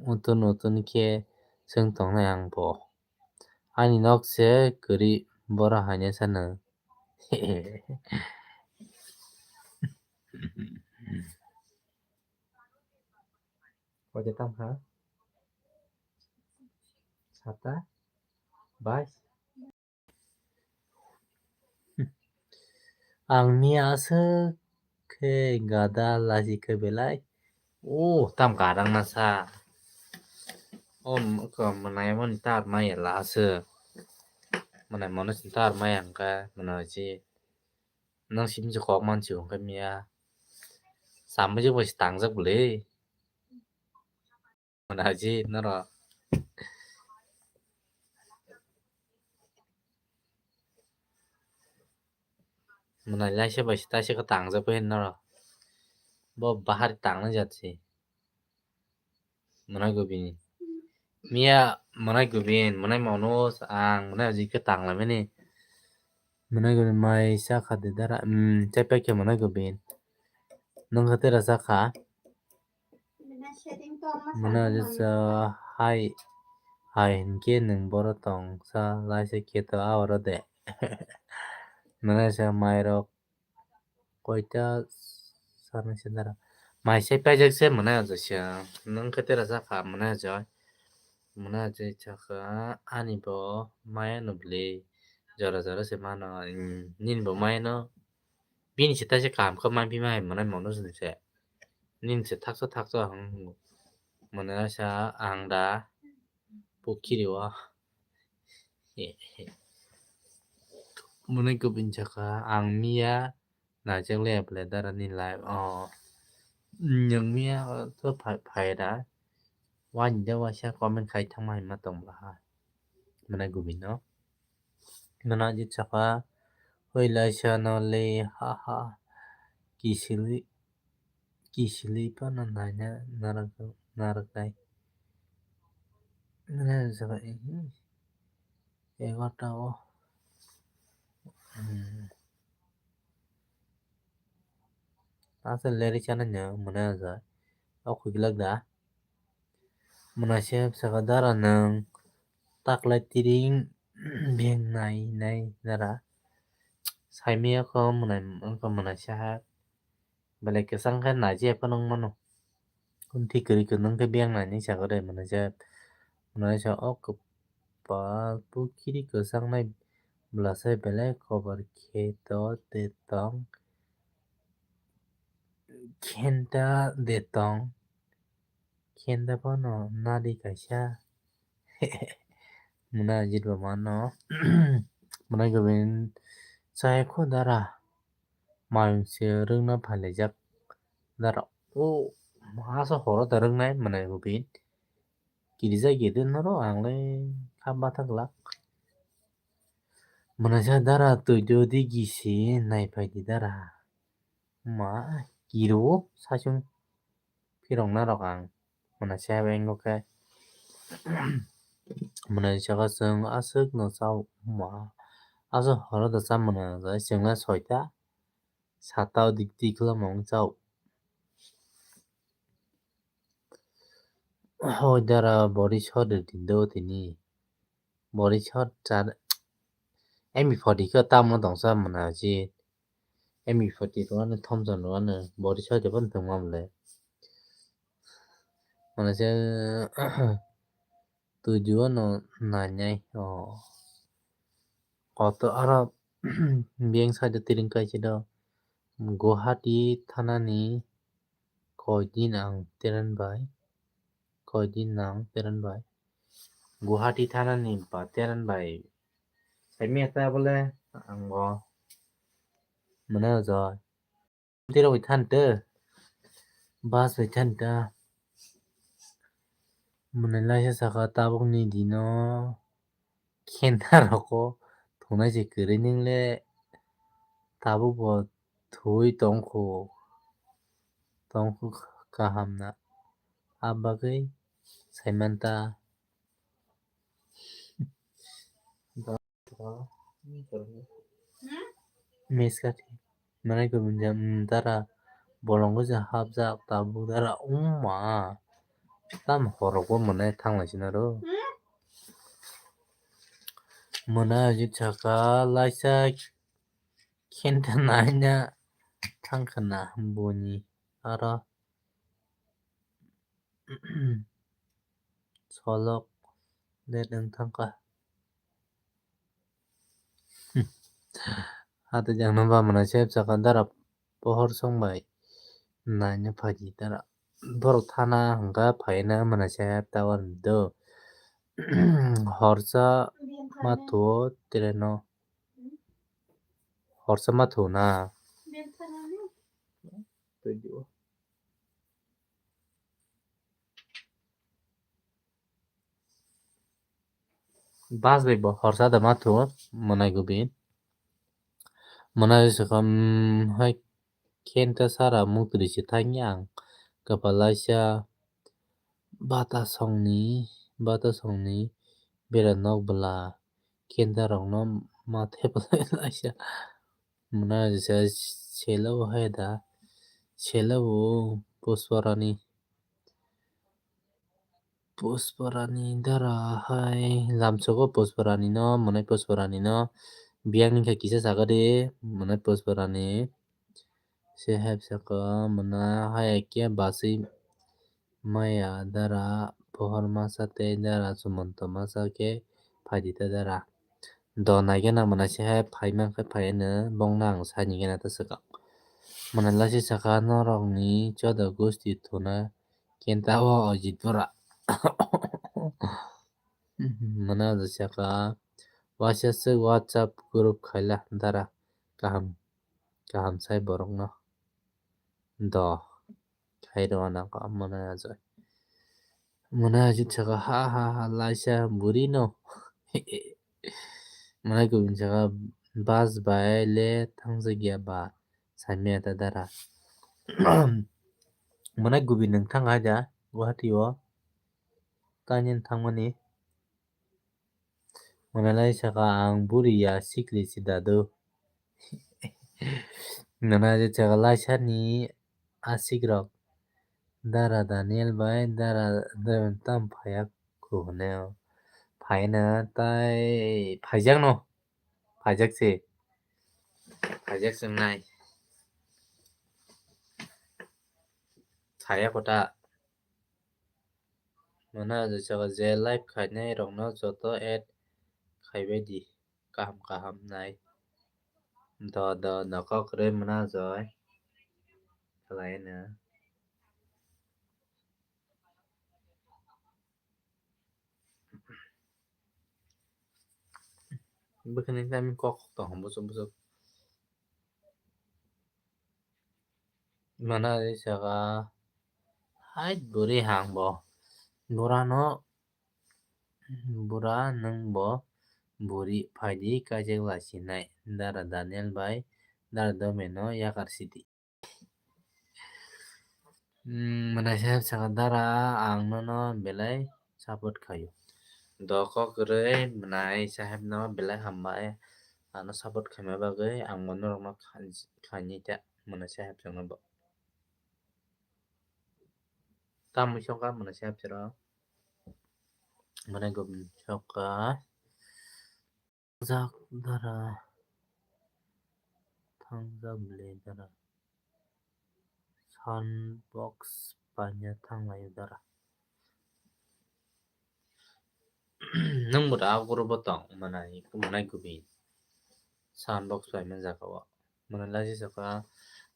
utun utun khe chwng tongnai ang bo. Ani nok se kwrwi boro haino sano. Oje tam ha? Sata? Bais? Ang ni aswk khe gada lachi khe belai. O tam gadang na sa. O mwnai mani tar maya la aswk. Mwnai mano sin tar maya hwnkhe mwnai si. Nang simi se kok man si hwnkhe miya. Samui je bo se tangjak bwle. Mwnai ji norok. Mwnai laisa bai se taisa khe tangjak bai norok. Bo bahar tangnai jat se. Mwnai gubin. Miya mwnai gubin, mwnai mano ang mwnai ji khe tanglaimani. Mwnai gubin mai sa kha de dara. Hmm, chai pai khe mwnai gubin. Nung khe tera sa kha. Mwnai ji sa hai. Hai hinkhe nwng boro tongsa laisa kheto a oro de. Mwnai sa mairok koita sanai se dara. Mai sai paijak se mwnai ajo se. Nwng khe tera sa kha mwnai ajo. Mwnai ajo chakha ani bo maya no bwlwi jora jora se mano. Nini bo maya no bini se taisa kaham khe manphi ma hai mwnai mono se. Nini se thaksa thaksa hwnwi mwnai sa ang da pukhiri o. Mwnai kubun chakha ang miya najak le apple dara ni live o. Nwng miya to phai da wani de waisa comment khai thangma hai ma tong bwla ha. Mwnai kubun no. Mwnai ji chakha hoi laisa no le ha ha kisili kisili phano naina narwk narwk nai. Mwnai jaga egarta o. Hmm. Asa leri chana nya mwnai aja. O khugilak da. Mwnai se saka dara nwng taklai tiring beng nai nai dara. Saimiyako mwnai wngkha mwnai saha. Belai kwchang khe naijaya phano wng mano. Kunthi kwrwi kwrwi wngkhe beng nainwi sakha de mwnai se. Mwnai se o kwpal pukhiri kwchangnai bwlasai belai kobar khe to de tong. Khenta de tong. Khenta phano nadi kaisa. Mwnai jit bo mano. Mwnai gubin chai kho dara. Mayung se rwngna phailaijak dara. O asa horo da rwngnai mwnai gubin. Kirija gede noro ang le kha batha glak. Mwnai sa dara twi do di gisi nai phai di dara. Ma kiro saichung phirok narok ang mwnai se hai bai wngkha khe mwnai saka chwng aswk no chao ma aswk horo da cha mwnai chwng le soita sata o dik dik khlama wng chao. Hoi dara body shot rwdi do tini. Body shot char M B forty khe tamo tongsa mwnai ji. M B forty rwani Thompson rwani body shot jabo tongma mole. Mwnai se tuju ano nainai o. Koto aro beng side tiring kaisa do. Guwahati thanani Koi din ang teren bai, koi din ang teren bai. Guwahati thanani ba teren bai. Saimya ta bole ang bo mwnai ojai. Tiro bai than te. Bus bai than ta. Mwnai laisa saka tabuk ni dino. Khenta roko thunai se kwrwi nung le tabuk bo thwi tongkhu tongkhu kaham na. Abagwi saimanta. Miss kati. Mwnai kubun jam dara bolong khe hapjak tabuk dara wngma. Tam horok bo mwnai thanglai sina ro. Mwnai ajit saka laisa khenta naina thangkhana boni aro. Solok det wng thangkha. Hati jangno ba mwnai se saka dara pohor song bai naina phaidi dara. Borok thana hwnkha phaina mwnai se tower do. Horsa ma thuo traino. Horsa ma thuo na. Bus bai bo horsa da ma thuo mwnai gubin. Mwnai se kha, um, hai khenta sara mukri se thangya ang kwpal laisa bata songni, bata songni bera nok bwla khenta rokno ma thepalaisa. Mwnai se selo hai da, selo bo Pushparani. Pushparani dara hai lamsogo Pushparani no, mwnai Pushparani no biyang ni khe kisa sakha di, mwnai Pushparani se hai sakha mwnai hai khe basui maya dara pohor masa tei dara sumonto masa khe phaidi ta dara. Do naigena mwnai se hai phai mankhe phai hwnwi bongno ang sai nigena ta swkang. Mwnai laisi sakha norokni choda gusti thuna kenta o Ajit Bora. Mwnai Ajit sakha waisa swk WhatsApp group khaila dara kaham kaham sai borokno. Do. Khairok anw kha mwnai Ajit. Mwnai Ajit sakha ha ha ha laisa buri no. Mwnai Gobin sakha bus bai le thangjakya ba saimaya ta dara. Mwnai Gobin nwng thang hai da Guwahati o tani thangmani. Mwnai lai sakha ang buri ya sikli si dadu. Mwnai Ajit sakha laisani asik rok dara Daniel bai dara Daniel tam phaiya kho hwnwi phaina tai phaijakno phaijak se phaijak se nai saya kota. Mwnai Ajit sakha je live khainai rokno joto add khaibai di. Kaham kaham nai. Do do do kok kwrwi mwnai Ajit. Khlai no. Bwkhani tamo kok tong busuk busuk. Mwnai Ajit sakha hai buri hang bo. Bura no Bura nwng bo buri phaidi kaijak laisinai dara Daniel bai dara Domeno yakar sidi. Mwnai saheb sakha dara ang nono belai support khaio. Do kok kwrwi mwnai saheb no belai hambai ano support khaima bagwi ang bo norokno khaini ta mwnai saheb chwngno bo. Tamwi sokha mwnai saheb chwrok. Mwnai Gobin sokha. Thangjak dara. Thangjak bwlwi dara. Sound box paina thanglaio dara. Nwng bo da guru bo tong mwnai, mwnai Gobin. Sound box paima jaka o. Mwnai laisi sokha,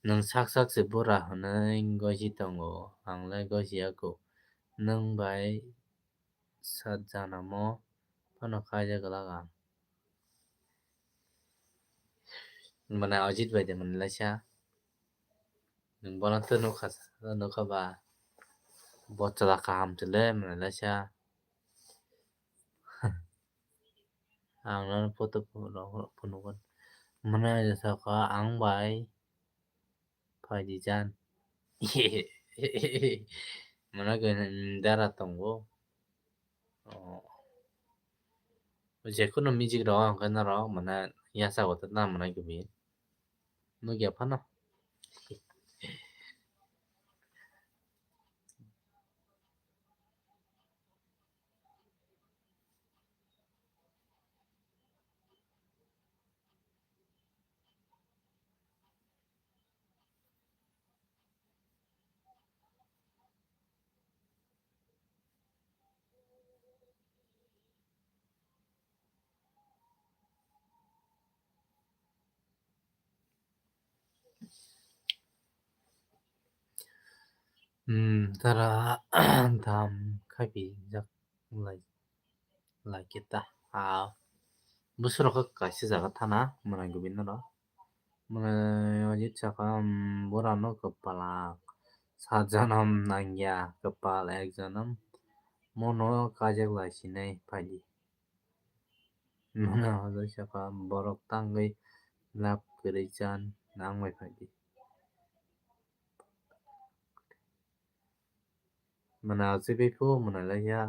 nwng sak sak se bura hwnwi gosi tongo, ang le gosi ya kho. Nwng bai sat janamo phano khaijak glak ang. Mwnai Ajit bai de mwnai laisa. Nwng bono tei nukha, nukha ba. Bo chwla kaham chwle mwnai laisa. Ang nono photo phunukgo. Mwnai Ajit sokha ang bai phaidi jan. Mwnai Gobin dara tongo. Jekunu music rok hwnkhe norok mane yachago tongna mwnai Gobin. Nukya phano. Hmm, tara dam khaipijak lai, lai kita. Ah, buswrok khe kaisa jaga thana, mwnai Gobin no. Mwnai Ajit sokha, hmm, bura no kwpalak. Sat janam nangya, kwpal ek janam. Mono kajak lai sinai phaidi. Mwnai Ajit sokha, borok tangwi love kwrwi chan nang bai phaidi. Mwnai Ajit bai phu mwnai lai ya.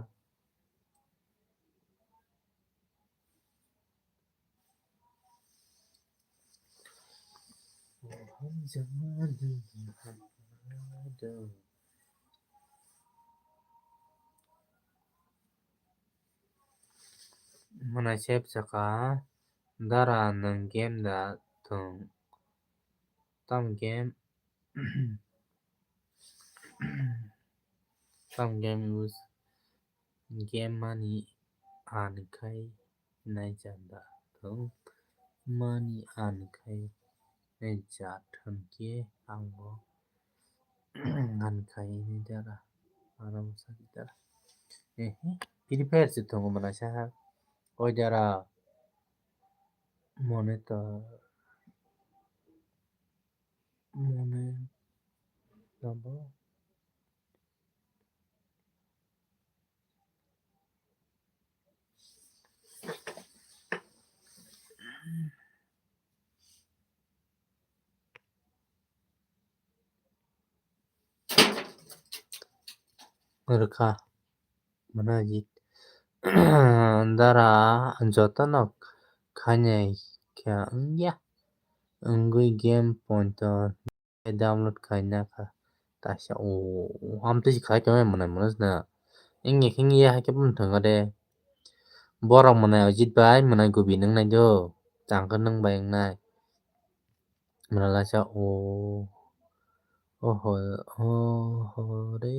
Mwnai sep saka, "Dara, nwng game da thwng?" Tam game? Tam game use? Game mani an khai nai janda thwng? Mani an khai nai ja thwng khe ang bo an khai nai dara. Aram sa dara. Eh, Free Fire se thwng mwnai sa ha. Oi dara. Monitor. Monitor. Rwkha. Mwnajit. Dara jotono khainai khe wngya. Wngwi game pointer download khaina kha. Taisa o amtwi se khai tongmani mwnai mwnajna. Wngya khe wngya hai khe bumthang de. Borok mwnai Ajit bai mwnai Gobi nwngnai do. Tangkhe nwng bai wngnai. Mwnai laisa o, oho, oho re.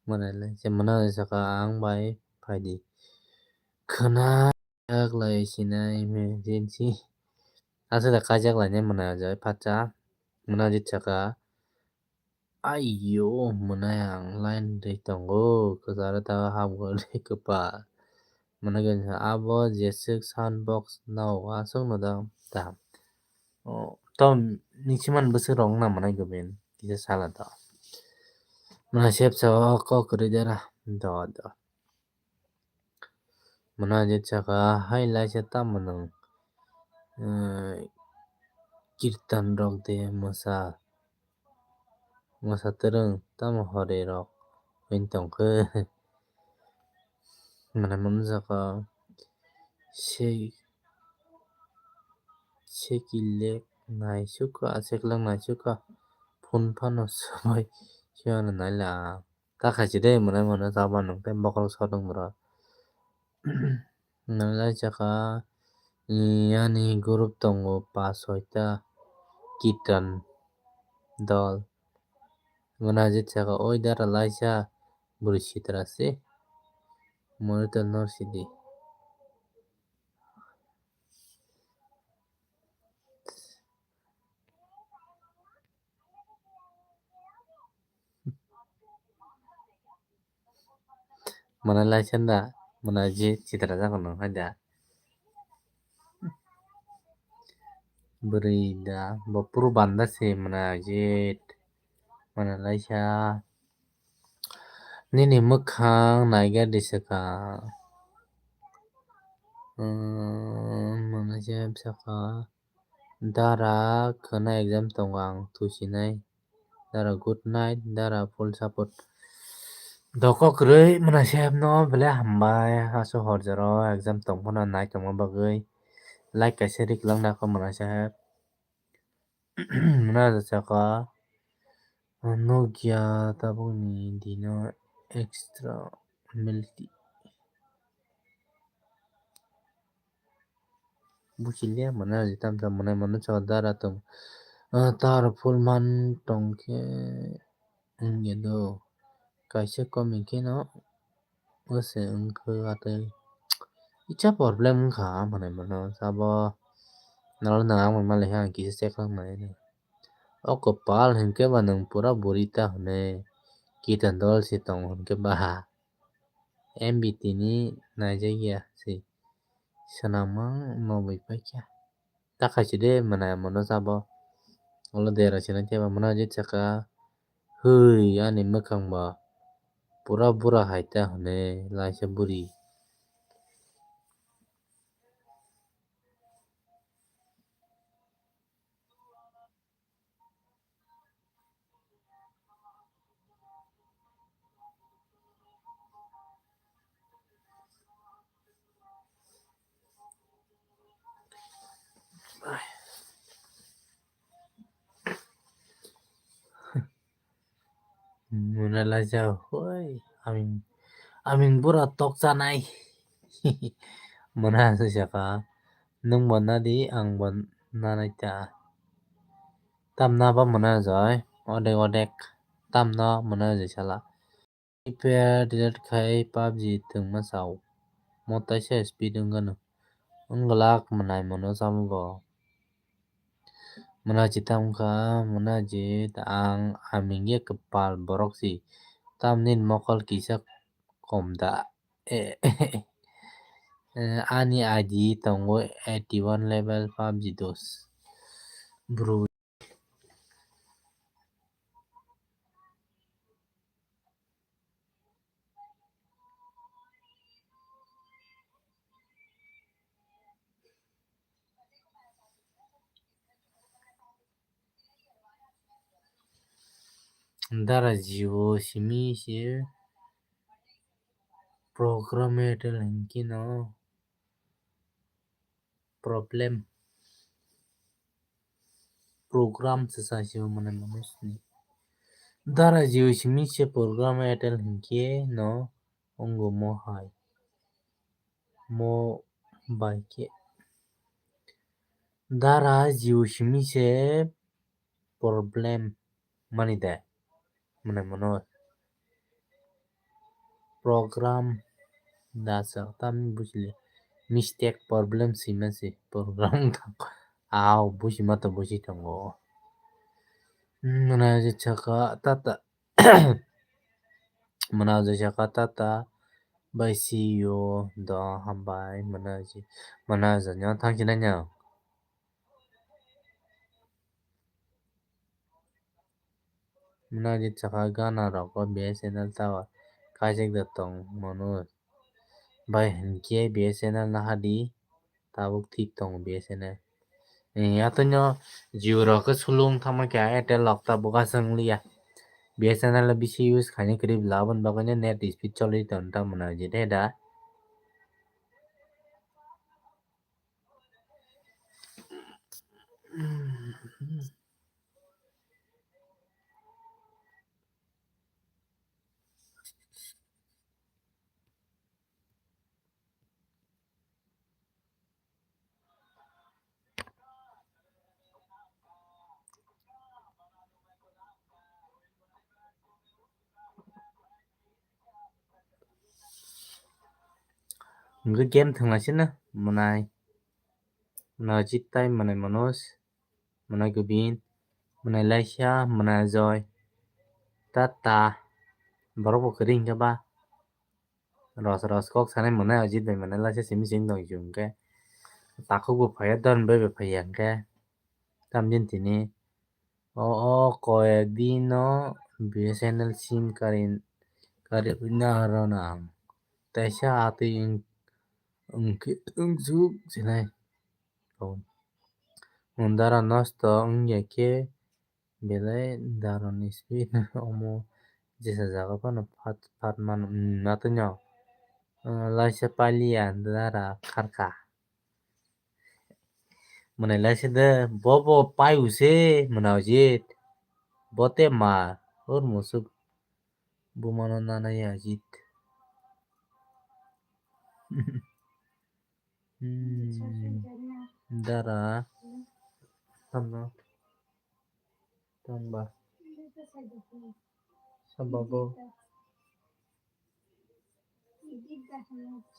Mwnai laisa, mwnai saka ang bai phaidi. Khwna jak lai sinai emergency. Aswk da kajak lainai mwnai ajai phacha. Mwnai Ajit saka. Aiyo, mwnai ang line ri tongo, kwcharo ta hapgwi kwpal. Mwnai khe abo jeswk sound box no aswk no da tam. O, tom nisi man bwswk rok wngna mwnai khe ben kisa sala to. Mwnai sep sa o kok kwrwi dera. Do, do. Mwnai Ajit saka, "Hai laisa tamo nwng, eh, kirtan rok de mwsa, mwsa twrwng tamo hori rok?" Hwn tongkhe. Mwnai mwnai saka, "Se, se kilek naisukha, aseklek naisukha, phone phano swbai siyano naila." Ta khaisi de mwnai mwnai saba nwng tei bokhorok sodong bwrok. Nwng lai chakha, ani group tongo pas soita kitan dol. Mwnai Ajit chakha, "Oi dara laisa bwrwi sitra se. Monitor nor sidi." Mwnai laisa da, mwnai Ajit sitra jago nang hai da. Bwrwi da, bo puro banda se mwnai Ajit. Mwnai laisa. Nini mwkhang naiga di swkang. Umm, mwnai se saka. Dara khwna exam tongo ang thusinai. Dara good night, dara full support. Doko kwrwi mwnai se no belai hambai, aswk hor jora o exam tong phano nai tongma bagwi. Like kaisa ri kwlwng nai kho mwnai se. Mwnai saka. Nokia tabukni dino extra milti. Buchiliya mwnai tamsa mwnai mano chao dara tong. Ah, tar full man tongkhe wngya do. Kaisa komi khe no. Wngse wngkhe atwi. Icha problem wngkha mwnai mano sabo. Nalo nang ang mali khe ang kisa check khlak nai. O kwpal hinkhe ba nwng pura buri ta hwnwi. Kitan dol se tong hinkhe ba. M B tini naijakya se. Swnamang nogwi paikha. Ta khaisi de mwnai mano sabo. Olo dera sinai khe ba mwnai je chaka. Hwi ani mwkhang ba pura bura hai ta hwnwi laisa buri. Mona Lisa, hoi, aming, aming bura tok chanai. Mwnai se saka, nwng bo nadi, ang bo nanai ta. Tamna bo mwnai jai, odek odek, tamno mwnai jai sala. Free Fire delete khai PUBG twngma sao. Mo taisa speed wngkha no. Wngglak mwnai mono samugo. Mwnai ji tamkha, mwnai ji ang aming ye kwpal borok si. Tamni mokol kisa kom da. Eh, eh, ani I D tongo eighty one level PUBG dos. Bro. Dara Jio simi se program Airtel hinkhe no problem. Program se sa sio mane manu sini. Dara Jio simi se program Airtel hinkhe no ongo mo hai. Mo bai khe. Dara Jio simi se problem mani de. Mane mano. Program da sa tam bujili. Mistake problem sima se program da. Au buji ma to buji tongo. Mane je chaka tata. Mwnai jai saka tata. Bai see you do hambai mwnai ji. Mwnai jai nyo thang sinai nyo. Mwnai ji saka gana rok o B S N L tower kaijak da tong mano. Bai hinkhe B S N L nahadi. Tabuk thik tongo B S N L. Eh, atwino Jio rok khe sulung thangma khe Airtel rok tabuk aswk wng liya. B S N L bisi use khaina kwrwi bwla aboni bagwino net speed choli tong tamo na jete da. Hwnkhe game thwngnaisino mwnai. Mwnai Ajit tai mwnai Manoj. Mwnai Gobind, mwnai Laisya, mwnai Ajoy, tata, borok bo kwrwi hinkhe ba, ros ros kok sanai mwnai Ajit bai mwnai Laisya simi simi tong hinkhe, takhuk bo phaiya, Don bai bai phaiya hinkhe, tamjin tini, o, o koyek dino B S N L sim kari, kari na rwna ang, teisa atwi wng, wngkhe, wngchuk sinai. Dara nosto wngya khe belai dara ni speed omo jesa jaga phano phat phat mano, hmm, atwino, ah, Laisya paliya dara kharkha. Mwnai Laisya de bobo payu se mwnai Ajit. Bote ma or musuk bumano nanai Ajit. Hmm. Dara. Tamno. Tamba. Sabo bo.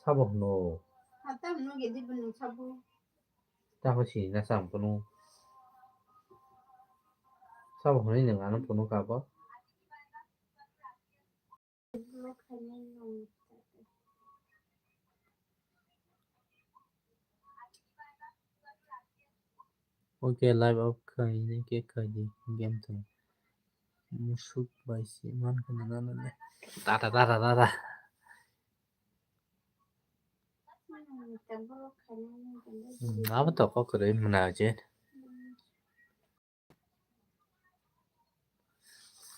Sabo hwno. Taho si na sam kuno. Sabo hwnwi nwng ano phone kha bo. Oke, live off khaini khe khaidi game thung. Musuk bai si man khana nana le. Tata, tata, tata. Hmm, abo to kok kwrwi mwnai je.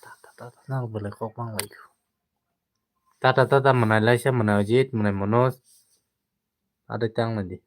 Tata, tata, nang belai kok mang lai. Tata, tata, mwnai Laisya, mwnai Ajit, mwnai Manoj. Ada tang lagi.